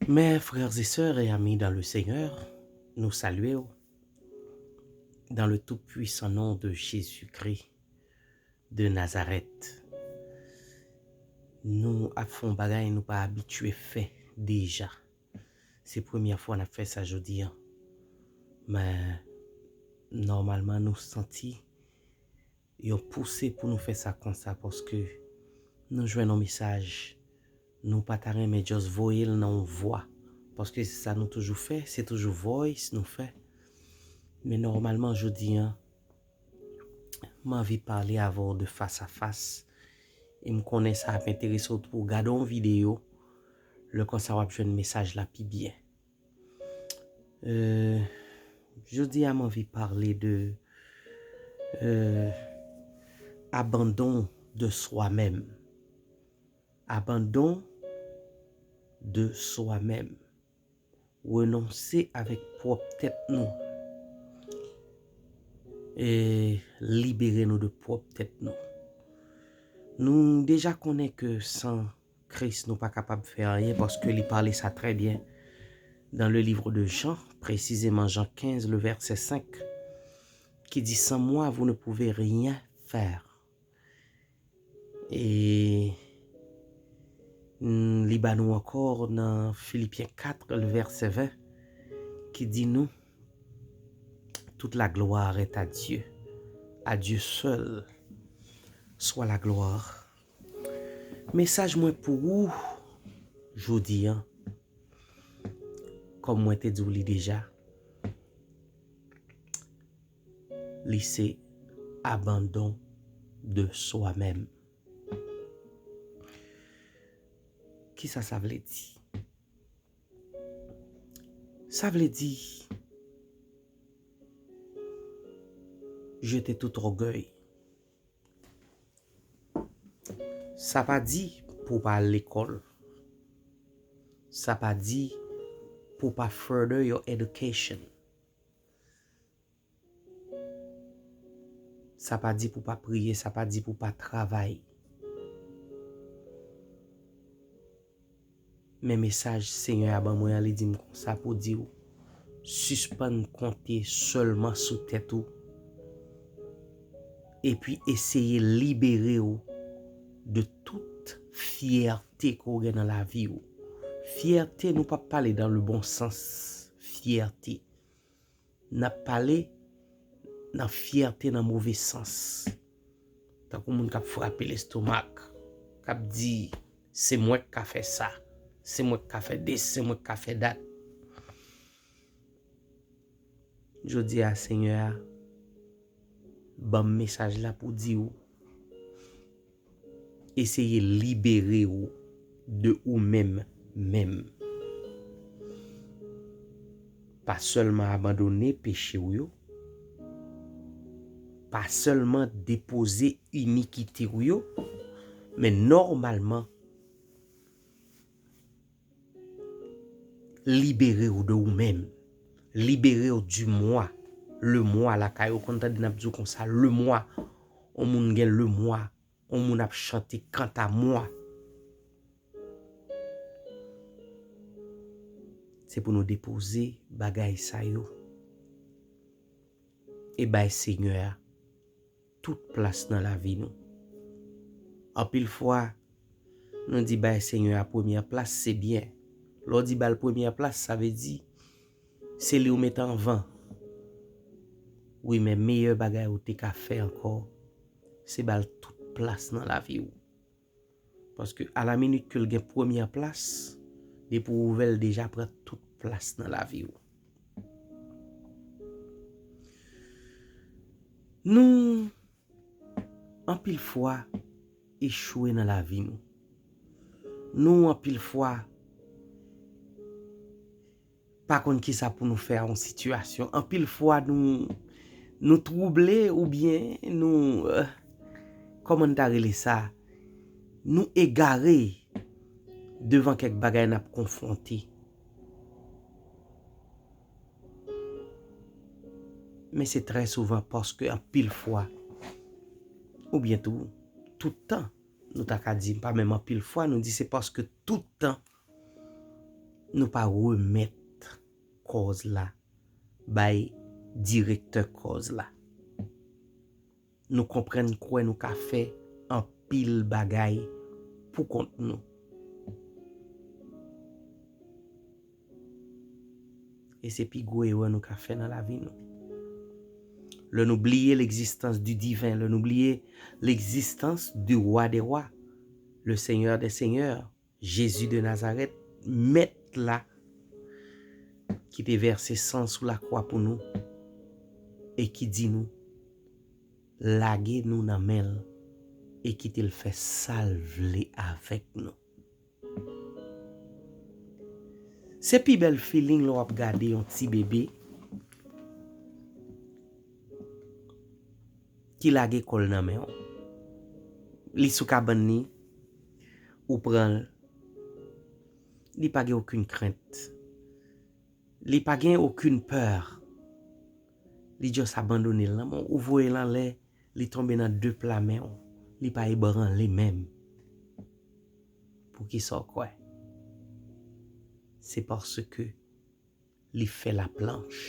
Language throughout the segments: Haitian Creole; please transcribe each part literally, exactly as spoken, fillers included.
Mes frères et sœurs et amis dans le Seigneur, nou salye w dans le tout puissant nom de Jésus-Christ de Nazareth. Nou ap fè yon bagay nou pa abitye fè deja. Se premyè fwa n ap fè sa jodi an. Men, nòmalman, nou santi yon pouse pou nou fè sa konsa, paske nou jwenn yon mesaj, nou pa ta renmen just voye l nan yon vwa, paske se sa nou toujou fè, se toujou voice nou fè. Men nòmalman, jodi an, m anvi pale avè w de fas a fas, e m konnen sa ap enterese w pou w gade yon videyo, lè konsa w ap jwenn mesaj la pi byen. Euh, jodi a, m anvi pale de euh, abandon de swa menm. Abandon de swa menm. Renonse avèk pwòp tèt nou. E libere nou de pwòp tèt nou. Nou deja konnen ke san Kris, nou pa kapab fè anyen, paske li pale sa trè byen dans le livre de Jean, précisément Jean quinze, le verset cinq, qui dit, sans moi, vous ne pouvez rien faire. E mm, li ba nou ankò nan Filipyen kat, le verset vingt, ki di nou, toute la gloire est à Dieu. À Dieu seul soit la gloire. Mesaj mwen pou ou jodi an, kòm mwen te di w li deja, li se abandon de swa menm. Kisa sa vle di? Sa vle di jete tout ògèy. Sa pa di pou w pa al lekòl. Sa pa di pou w pa further your education. Sa pa di pou w pa priye, sa pa di pou w pa travay. Men mesaj Senyè a ban mwen an, li di m konsa pou di w, sispann konte sèlman sou tèt ou, epi eseye libere w de tout fyète ke w gen nan lavi w. Fyète, nou p ap pale dans le bon sens, fyète. N ap pale nan fyète nan move sans. Tankou moun k ap frape lestomak, k ap di, se mwen k ka fè sa, se mwen k ka fè dis, se mwen k ka fè dat. Jodi a, Senyè a ban m mesaj la pou di w, eseye libere w de ou menm menm. Pa sèlman abandone peche w yo, pa sèlman depoze inikite w yo, men nòmalman, libere w de ou menm. Libere w du moi. Le moi lakay ou, konn tande n ap di w konsa, le moi. On moun gen le moi. On moun ap chante quant à moi. Se pou nou depoze bagay sa yo e bay Senyè a tout plas nan lavi nou. Anpil fwa, nou di bay Senyè a premyè plas, se byen. Lè w di ba l premyè plas, sa vle di se li w met anvan. Wi, men meyè bagay ou te ka fè ankò, se ba l tout plas nan lavi w. Paske a la minit ke l gen premyè plas, depi w ouvè l, deja pran tout plas nan lavi w. Nou, anpil fwa, echwe nan lavi nou. Nou, anpil fwa, pa konn kisa pou nou fè a yon sitiyasyon. Anpil fwa, nou, nou twouble oubyen nou, euh, kòman n ta rele sa? Nou egare devan kèk bagay n ap konfwonte. Men se trè souvan paske anpil fwa, oubyen tou, tout tan, nou ta ka di, pa menm anpil fwa, nou di se paske tout tan, Nou pa remèt kòz la bay direktè kòz la. Nou konprann kwè nou ka fè anpil bagay pou kont nou. E se pi gwo erè nou ka fè nan lavi nou. Lè nou bliye l'existence du divin, lè nou bliye l'existence du roi des rois, le Seigneur des seigneurs, Jezi de Nazarèt, Mèt la, ki te vèse san sou lakwa pou nou, e ki di nou, lage nou nan men l, e kite l fè sa l vle avèk nou. Se pi bèl feeling lè w ap gade yon ti bebe ki lage kò l nan men w. Li sou kabann li, ou pran l. Li pa gen okenn krent. Li pa gen okenn pè. Li just abandone l nan men w. Ou voye l anlè, li tonbe nan de pla men w. Li pa ebranle menm. Poukisa w kwè? Se paske li fè laplanch.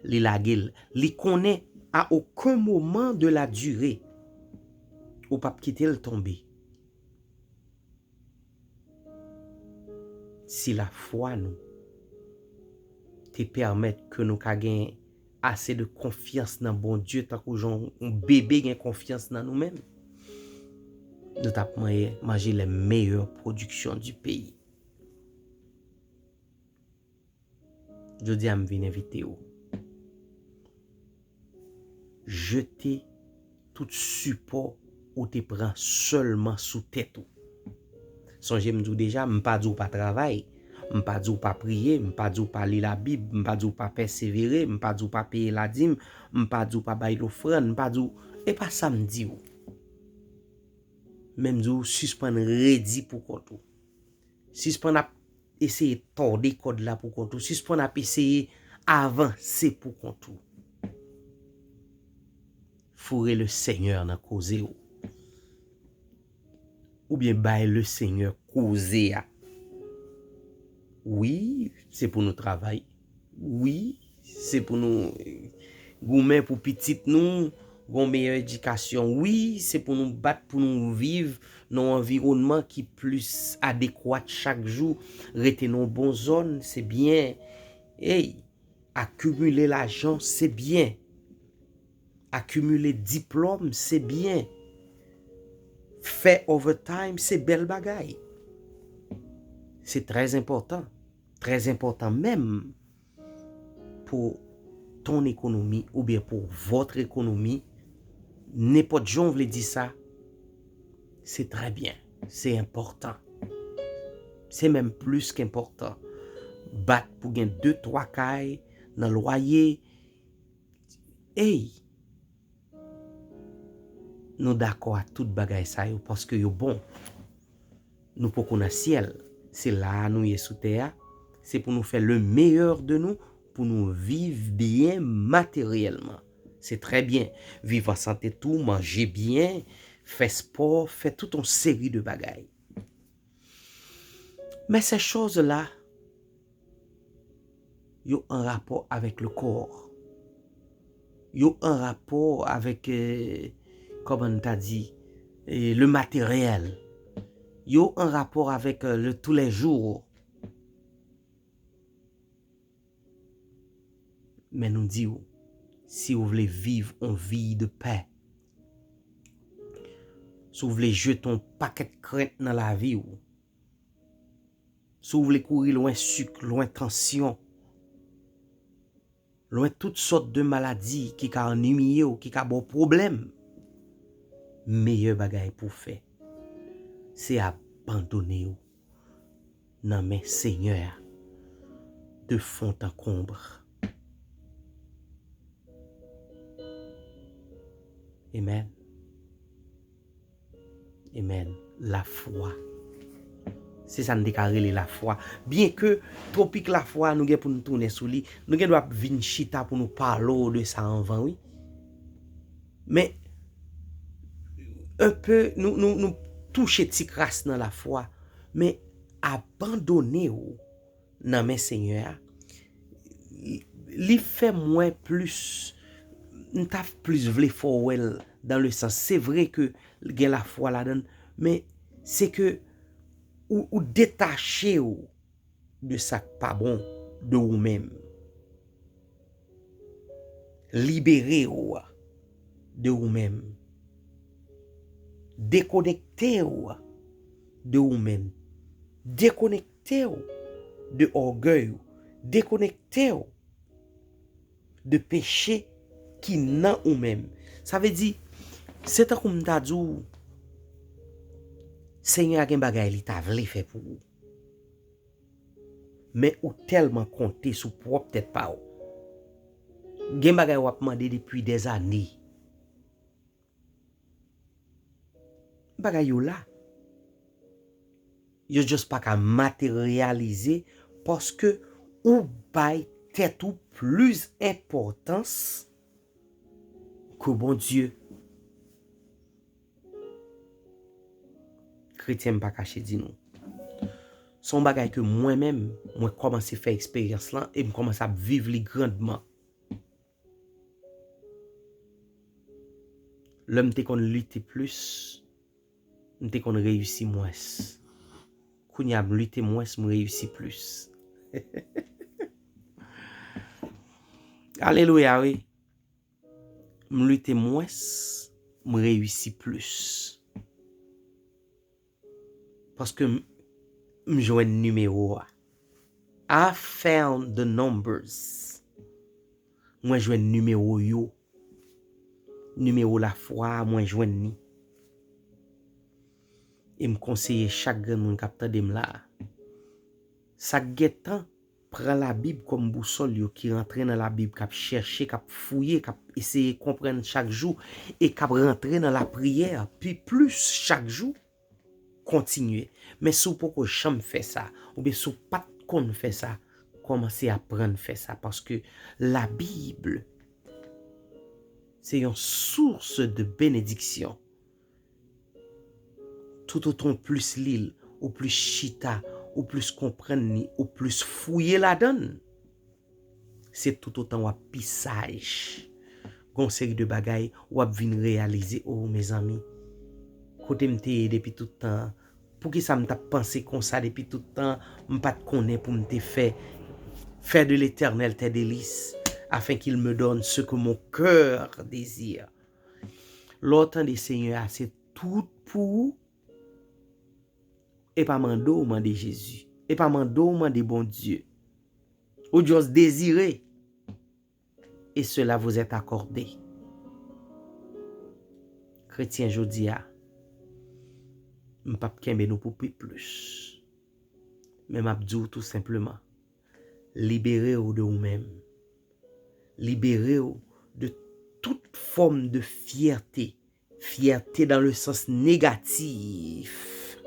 Li lage l. Li konnen à aucun moment de la durée, ou p ap kite l tonbe. Si lafwa nou te pèmèt ke nou ka gen ase de konfyans nan Bondye, tankou jan yon bebe gen konfyans nan nou menm, nou t ap manje, manje les meilleures productions du pays. Jodi a, m vin envite w. Jete tout sipò ou te pran sèlman sou tèt ou. Sonje m di w deja, m pa di w pa travay, m pa di w pa priye, m pa di w pa li Labib, m pa di w pa pèsevere, m pa di w pa peye ladim, m pa di w pa bay lofrann, m pa di w, e pa sa m di w. Men m di w sispann redi pou kont ou. Sispann ap eseye tòde kòd la pou kont ou. Sispann ap eseye avanse pou kont ou. Foure le Seigneur nan koze w. Oubyen bay le Seigneur koze a. Wi, se pou nou travay. Wi, se pou nou goumen pou pitit nou, gon meyè edikasyon. Wi, se pou nou bat pou nou viv nan yon anviwònman ki plis adekwat chak jou, rete nan yon bon zòn, se byen. Ey, akimile lajan, se byen. Akimile diplòm, se byen. Fè overtime, se bèl bagay. Se trè enpòtan, trè enpòtan menm pou ton ekonomi oubyen pou votre économie, nenpòt jan w vle di sa, se trè byen, se enpòtan. Se menm plis ke enpòtan. Bat pou gen de, twa kay nan lwaye. Ey! Nou dakò a tout bagay sa yo paske yo bon. Nou poko nan syèl. Se la a nou ye sou tè a. Se pou nou fè le meilleur de nou, pou nou viv byen materyèlman. Se trè byen. Viv an sante tou, manje byen, fè spò, fè tout yon seri de bagay. Men se choz la, yo an rapò avèk le corps. Yo an rapò avèk, euh, kòman n ta di, euh, le matériel. Yo an rapò avèk, euh, le tous les jours. Men nou di w, si w vle viv yon vi de pè, si w vle jete yon pakèt krent nan lavi w, si w vle kouri lwen sik, lwen tansyon, lwen tout sòt de maladi ki ka annimye w, ki ka ba w pwoblèm, meyè bagay pou w fè, se abandone w nan men Senyè a de fond en comble. Amen. Amen. Lafwa. Se sa n te ka rele lafwa. Byenke topik lafwa, nou gen pou n tounen sou li. Nou gen dwa ap vin chita pou nou pale w de sa anvan, wi. Men, un peu, nou, nou, nou touche ti kras nan lafwa. Men, abandone w nan men Senyè a, li, li fè m wè plis, m ta plis vle fè w wè l dans le sens, se vre ke gen lafwa ladan l, men se ke ou, ou detache w de sa k pa bon de ou menm. Libere w de ou menm. Dekonekte w de ou menm. Dekonekte w de ògèy ou. Dekonekte w de peche ki nan ou menm. Sa vle di, se tankou m ta di w, Senyè a gen bagay li ta vle fè pou ou. Men ou tèlman konte sou pwòp tèt pa w. Gen bagay w ap mande depi dèzane. Bagay yo la. Yo just pa ka materyalize paske ou bay tèt ou plis enpòtans ke Bondye. Kretyen, m pa kache di nou. Se yon bagay ke mwen menm, mwen kòmanse fè eksperyans lan e m kòmanse ap viv li grandman. Lè m te konn lite plis, m te konn reyisi mwens. Kounye a m lite mwens, m reyisi plis. Alelouya, wi. M lite mwens, m reyisi plis. Paske m, m jwenn nimewo a. I found the numbers. Mwen jwenn nimewo yo. Nimewo lafwa a, mwen jwenn ni. E m konseye chak grenn moun k ap tande m la a. Sa k gentan pran Labib kòm bousòl yo, ki rantre nan Labib, k ap chèche, k ap fouye, k ap eseye konprann chak jou, e k ap rantre nan lapriyè pi plis chak jou, kontinye. Men si w poko janm fè sa, oubyen si w pa t konn fè sa, kòmanse aprann fè sa, paske Labib se yon source de bénédiction. Toutotan w plis li l, ou plis chita, ou plis konprann li, ou plis fouye ladan l, se toutotan w ap pi saj. Gon seri de bagay w ap vin reyalize, o, mezanmi, kote m te ye depi tout tan an? Poukisa m t ap panse konsa depi tout tan an? M pa t konnen pou m te fè. Fais de l'Éternel tes délices, afin qu'il me donne ce que mon cœur désire. Lè w tande Senyè a, se tout pou ou. E pa mande w mande Jezi. E pa mande w mande Bondye. Ou just dezire. Et cela vous est accordé. Kretyen, jodi a, m p ap kenbe nou pou pi plis. Men m ap di w tou senpleman, libere w de ou menm. Libere w de tout fòm de fyète. Fyète dans le sens négatif.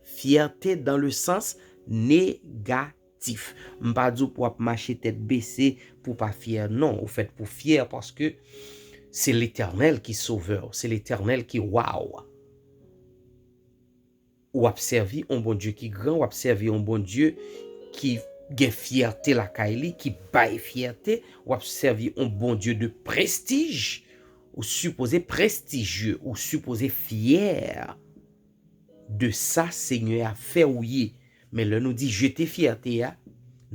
Fyète dans le sens négatif. M pa di w pou w ap mache tèt bese, pou w pa fyè. Non, ou fèt pou fyè paske se Letènèl ki sovè w, se Letènèl ki wa w. W ap sèvi yon Bondye ki gran, w ap sèvi yon Bondye ki gen fyète lakay li, ki bay fyète, w ap sèvi yon Bondye de prestij, ou sipoze prestijye, ou sipoze fyè de sa Senyè a fè w ye. Men lè nou di jete fyète a,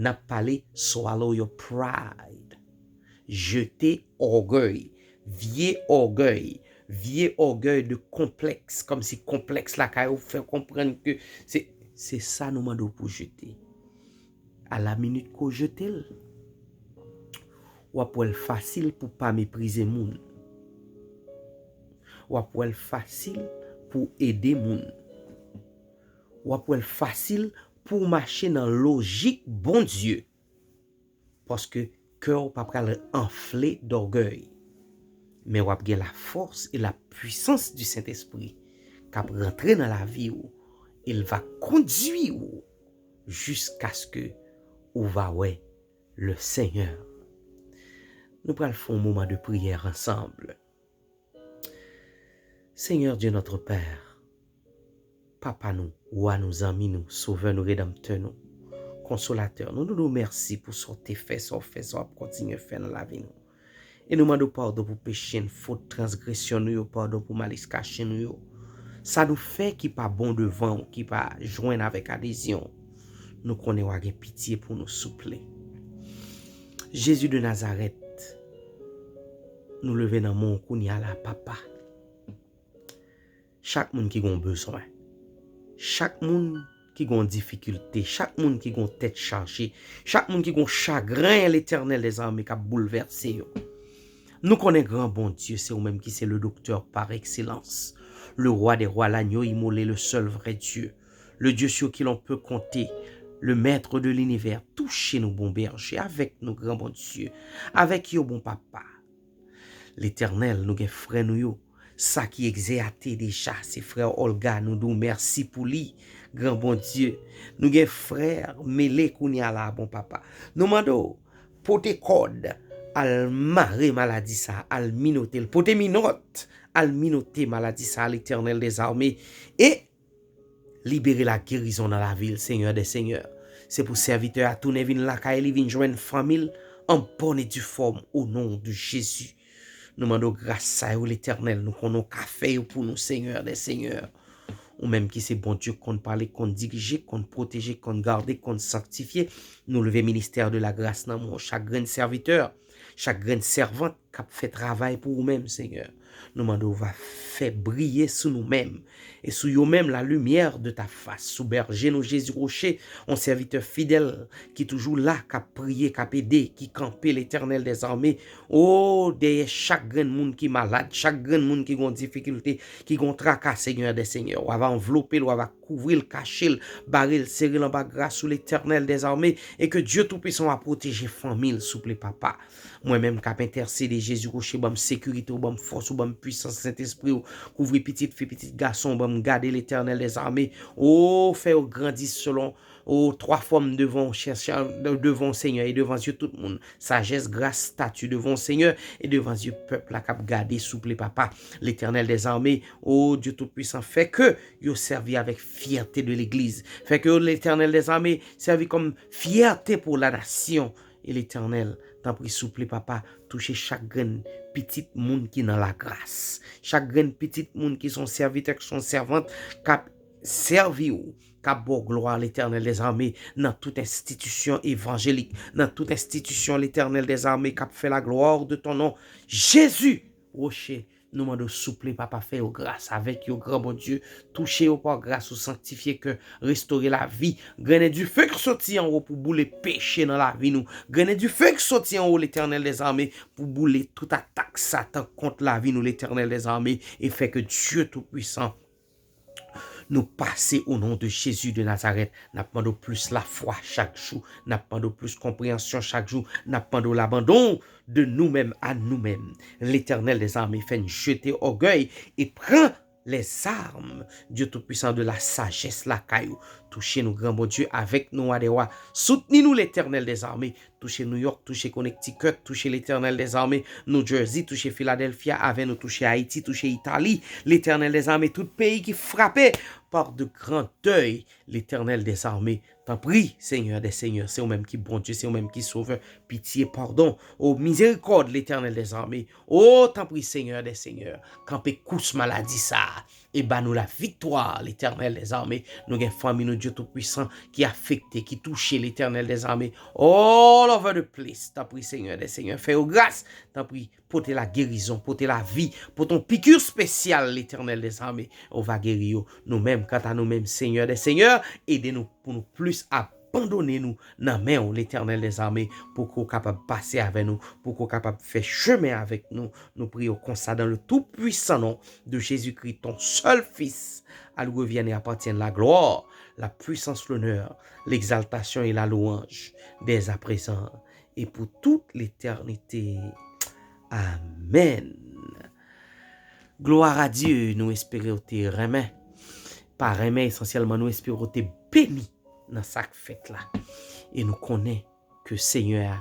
n ap pale swallow your pride. Jete ògèy, vye ògèy, vye ògèy de konplèks, kòmsi konplèks lakay ou fè konprann ke se, se sa nou mande w pou jete. A la minit ke w jete l, w ap wè l fasil pou pa meprize moun. W ap wè l fasil pou ede moun. W ap wè l fasil pou w mache nan lojik Bondye. Paske kè w pa pral anfle dògèy. Men w ap gen lafòs e lapwisans di Sentespri k ap rantre nan lavi w e l va kondui w jiskaske ou va wè le Senyè. Nou pral fè yon moman de priyè ansanm. Seigneur Dieu notre Père, Papa nou, Wa nou, Zanmi nou, Sovè nou, Redanmtè nou, Konsolatè nou. Nou di w mèsi pou sa w te fè, sa w fè, sa w ap kontinye fè nan lavi nou. E nou mande w padon pou peche n, fot, transgresyon nou yo, padon pou malis kache nou yo. Sa nou fè ki pa bon devan w, ki pa jwenn avèk adezyon w, nou konnen w a gen pitye pou nou, souple. Jezi de Nazarèt, nou leve nan men w kounye a la, Papa. Chak moun ki gen yon bezwen, chak moun ki gen yon difikilte, chak moun ki gen yon tèt chaje, chak moun ki gen yon chagren, Letènèl dèzame, k ap boulvèse yo. Nou konnen, gran Bondye, se ou menm ki se le docteur par excellence, le roi des rois, l'agneau immolé, le seul vrai Dieu, le Dieu sur qui l'on peut compter, le maître de l'univers. Touche nou, bon bèje, avèk nou, gran Bondye, avèk yo, bon Papa. Letènèl, nou gen frè nou yo, sa ki egzeyate deja, se frè Olga, nou di w mèsi pou li, gran Bondye. Nou gen frè Mele kounye a la, bon Papa. Nou mande w, pote kòd, al mare maladi sa, al minote l, pote minòt, al minote maladi sa, Letènèl dèzame, e libere la gerizon nan lavi l, Senyè dè senyè. Se pou sèvitè a tounen vin lakay li, vin jwenn fanmi l an bòn e di fòm, o non de Jezi. Nou mande w gras sa yo, Letènèl, nou konnen w ka fè yo pou nou, Senyè dè senyè. Ou menm ki se Bondye k konn pale, k konn dirije, k konn pwoteje, k konn gade, k konn sanktifye. Nou leve ministè de la gras nan men w, chak grenn sèvitè, chak grenn sèvant k ap fè travay pou ou menm, Senyè. Nou mande w va fè briye sou nou menm e sou yo menm la lumière de ta face, sou bèje nou, Jezi Woche, yon sèvitè fidèl ki toujou la, k ap priye, k ap ede, ki kanpe, Letènèl dèzame. O, dèyè chak grenn moun ki malad, chak grenn moun ki gon difikilte, ki gon traka, Senyè dè senyè, w ava anvlope l, w ava kouvri l, kache l, bare l, sere l anba gras ou, Letènèl dèzame, e ke Dye Toupisan va pwoteje fanmi l, souple, Papa. Mwen menm k ap entèsede, Jezi Woche, ban m sekirite w, ban m fòs ou, ban m pwisans Sentespri w, kouvri pitit fi, pitit gason w, ban m gade, Letènèl dèzame. O, fè yo grandi selon, o, twa fòm devan w, chèche devan w, Senyè, e devan zye tout moun. Sajès, gras, stati devan w, Senyè, e devan zye pèp la k ap gade, souple, Papa. Letènèl dèzame, o Dye Toupisan, fè ke yo sèvi avèk fyète de legliz. Fè ke yo, Letènèl dèzame, sèvi kòm fyète pou la nasyon. E Letènèl, tanpri, souple, Papa, touche chak grenn pitit moun ki nan lagras. Chak grenn pitit moun ki se yon sèvitè, ki se yon sèvant, k ap sèvi w, k ap ba w glwa, Letènèl dèzame, nan tout enstitisyon evanjelik, nan tout enstitisyon, Letènèl dèzame, k ap fè la gloire de ton nom. Jezi, Woche, nou mande w, souple, Papa, fè yo gras avèk yo, gran Bondye. Touche yo pa gras ou, sanktifye kè, restore lavi. Grennen dife k soti anwo pou boule peche nan lavi nou. Grennen dife k soti anwo, Letènèl dèzame, pou boule tout atak Satan kont lavi nou, Letènèl dèzame, e fè ke Dye Toupisan nou pase o non de Jezi de Nazarèt. N ap mande w plis lafwa chak jou. N ap mande w plis konpreyansyon chak jou. N ap mande w labandon de nou menm a nou menm. Letènèl dèzame, fè n jete ògèy e pran lèzam, Dye Toupisan, de la sajès lakay ou. Touche nou, gran Bondye, avèk nou, Wa dè wa. Soutni nou, Letènèl dèzame. Touche New York, touche Connecticut, touche, Letènèl dèzame, New Jersey, touche Philadelphia, avè nou touche Ayiti, touche Itali, Letènèl dèzame, tout peyi ki frape par de gran dèy, Letènèl dèzame, tanpri, Senyè dè senyè, se ou menm ki Bondye, se ou menm ki Sovè, pitye, padon, o mizerikòd, Letènèl dèzame, o tanpri, Senyè dè senyè, kanpe kous maladi sa a, e ba nou laviktwa, Letènèl dèzame. Nou gen fanmi nou, Dye Toupisan, ki afekte, ki touche, Letènèl dèzame. All over the place, tanpri, Senyè dè senyè, fè yo gras, tanpri, pote lagerizon, pote lavi, pote yon piki espesyal, Letènèl dèzame. Ou va geri yo. Nou menm, kanta nou menm, Senyè dè senyè, ede nou pou nou plis abandone nou nan men w, Letènèl dèzame, pou ke w kapab pase avè nou, pou ke w kapab fè chemen avèk nou. Nou priye w konsa dans le tout puissant nom de Jésus-Christ, ton seul Fils, à lui reviennent et appartiennent la gloire, la puissance, l'honneur, l'exaltation et la louange dès à présent et pour toute l'éternité. Amèn. Glwa a Dye, nou espere w te renmen. Pa renmen esansyèlman, nou espere w te beni nan sa k fèt la. E nou konnen ke Senyè a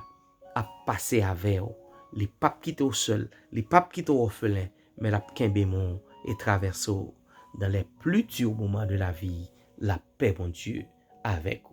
ap pase avè w. Li p ap kite w sèl, li p ap kite w òfelen, men l ap kenbe men w e travèse w dans les plus durs moments de la vie. Lapè Bondye avèk